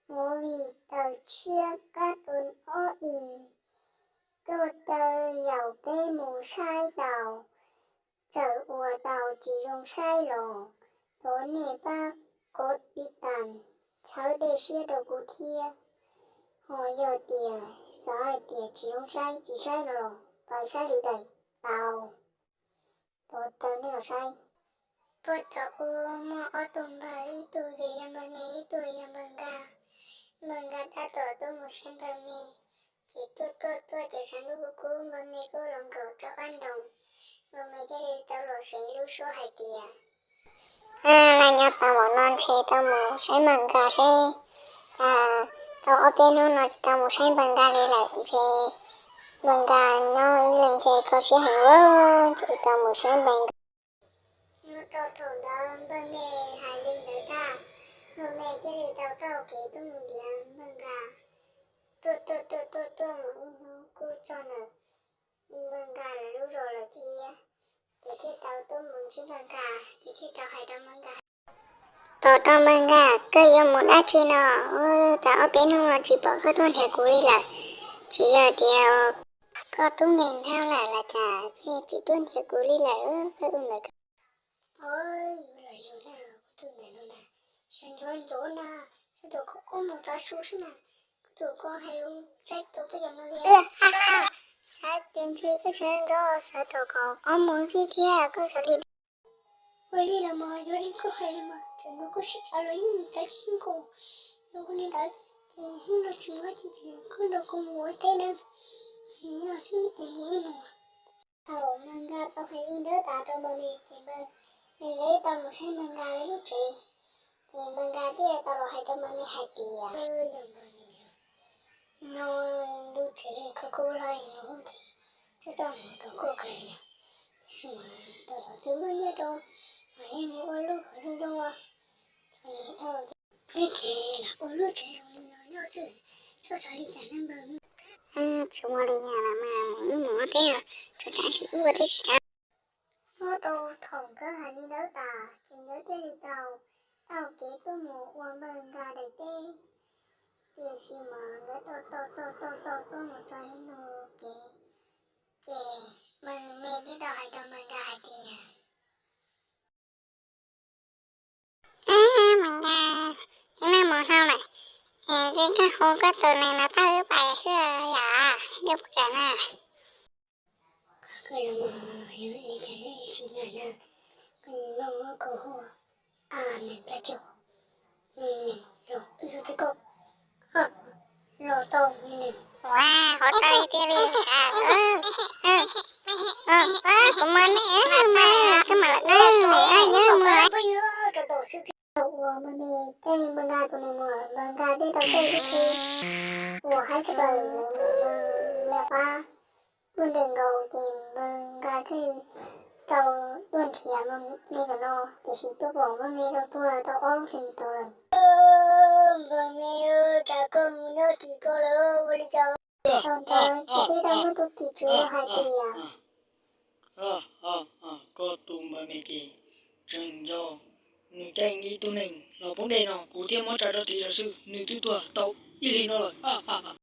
Movie tawm tshiab kab tus ob dim tuaj caw yaum peb mus saib tau, txawm ua tau tsis zoo saib los thov nej pab kov tiv tas txhawb dej siab rau kuv thiab. Ho yog tias xav hais tias tsis zoo saib tsis saib no los pais saib lwm daim tau. Tos caw nej los saib. Puag thaum ub muaj ob tug npawg, ib tug ces yog npawg Me, ib tug yog npawg Nkaj. Npawg Nkaj tab tom tuaj mus saib npawg Me, ces tuaj tuaj tuaj ces sab ntuj kub kub npawg Me kuj los nkaum rau qab ntoo. Npawg Me thiaj li tau los sev lub suab hais tias, laj nyob tau npaum no ntshe tau mus saib npawg Nkaj seb, tau ob peb hnub no tsis tau mus saib npawg Nkaj li lawm ntshe npawg Nkaj nyob ib leeg ntshe kho siab heev ua tsis tau mus saib npawg Nkaj. Nyob rau thaum ntawd npawg Me hais li ntawd tag, npawg Me thiaj li tau taug kev tuaj mus ntiav npawg Nkaj. Tuaj tuaj tuaj tuaj tuaj mus ib hnub kuj txog ntawm npawg Nkaj lawv lub zos lawm thiab. Ces thiaj tau tuaj mus ntsib npawg Nkaj, ces thiaj tau hais rau npawg Nkaj, tos rau npawg Nkaj, koj yuav mus dab tsi no? Ua cas ob peb hnub no tsis pom koj tuaj nrhiav kuv li lawm? Tsis yog tias koj tub nkeeg dhau lawm los cas thiaj tsis tuaj nrhiav kuv li lawm? Koj tuaj ntawm koj, los yog na, kuv tuaj ntawm no na, sawv ntxov ntxov na, sawv ntxov koj mus tav su xwb na, kuv tuaj koj hais lus saib tau koj yog no li. Xav tias ntshe koj sawv ntxov sawv tau kom koj mus xwb thiab koj sawv li. Ua li los mas yog li koj hais li mas, tam no koj sib cav los yeej mus tau tsis nkaus. Yog li ntawd ces hnub no tsis muaj dab tsi ces koj nrog kuv mus ua teb na, nyob xwb es mus wb mus. Thaum npawg Nkaj tau hais li ntawd tas rau npawg Me ces npawg Me nkawd tau mus saib npawg Nkaj lawv lub tsev. Ces npawg Nkaj thiaj tau los hais rau npawg Me hais tias, yog npawg Me, no lub tsev koj kuj los no ces koj txhob mus rau koj kawg li, tab sis mas tos thaum twg muaj nyiaj rau mam li mus ua lub kom zoo zoo os. Thaum niam dhau ces lam ua lub tsev zoo li no nyob xwb, txhob xav li cas nawb npawg. Tsis muaj li cas, mus wb mus ua teb, tsuas tsam tsis ua teb tsis tas. Nyob rau thaum nkawd hais li ntawd tas ces nkawd thiaj li tau taug kev tuaj mus ua npawg Nkaj daim teb. Tiam sis mas nkawd tau tau tau tau tau tuaj mus txog ib ntu kev, ces npawg Me thiaj tau hais rau npawg Nkaj hais tias, Ab, npawg Nkaj, tseem noj mov hlau lawm, es koj hu koj tus neeg no tuaj wb pais xwb yom, koj puas kam na? Koj los mas yog li cas ne, sim neej na, koj noj koj hu, a, neeg plaub caug, neeg los wb yug tib koj, los tau neeg. Ua, hov tau tiag li, kuv mas ne, koj mam lawm na, yog mus lawm. Thaum uas npawg Me caij npawg Nkaj tus neeg mus, npawg Nkaj thiaj tau caij tib si uas haib tshaj plaws lawv mus npawg Me qab tuaj nres nkaus ces npawg Nkaj thiaj li tau tuaj nrhiav npawg Me ntawm no, tiam sis tuaj pom npawg Me tau tuag tau ob lub hlis tau lawm. Npawg Me, cas koj mus nyob tim ko lawm ua li cas? Thaum ntawd ces thiaj tau muaj tus tim tswv hais tias, koj tus npawg Me ces tseem yog nws caij ib tug neeg los poob dej no, kuv thiaj muab tsa rau tim lawm xwb, nws twb tuag tau ib hlis no lawm.